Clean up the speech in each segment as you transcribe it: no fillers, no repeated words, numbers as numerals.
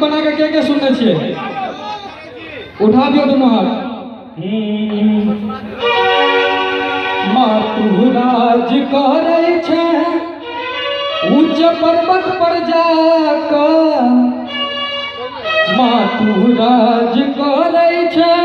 बना के के सुनने छियै? उठा दियौ दुनू हाथ। माँ तू राज करै छै ऊँच पर्वत पर जाकऽ, माँ तू राज करै छै।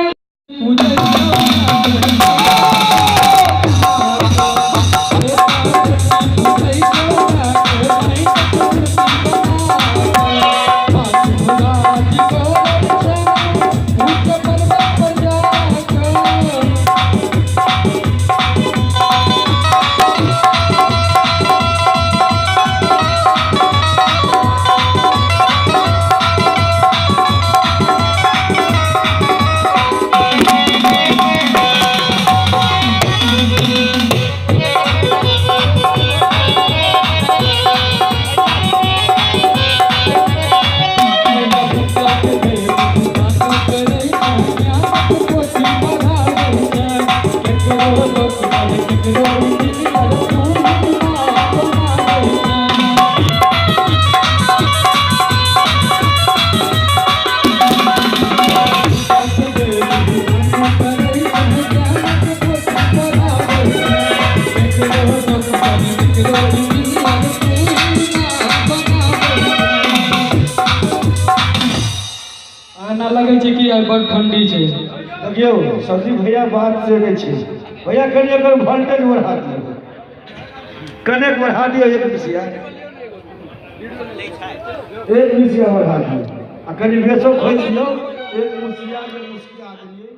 एना लगै छै कि आइ बड़ ठंडी छै। देखियौ सब्जी भैया बात से नहि छै, भैया कनि एकर वोल्टेज बढ़ा दियौ, कनेक बढ़ा दियौ, एक मिसिया, एक मिसिया बढ़ा दियौ आ कनि बेसो खोलि दियौ, एक मुसिया के मुस्किया देलियै।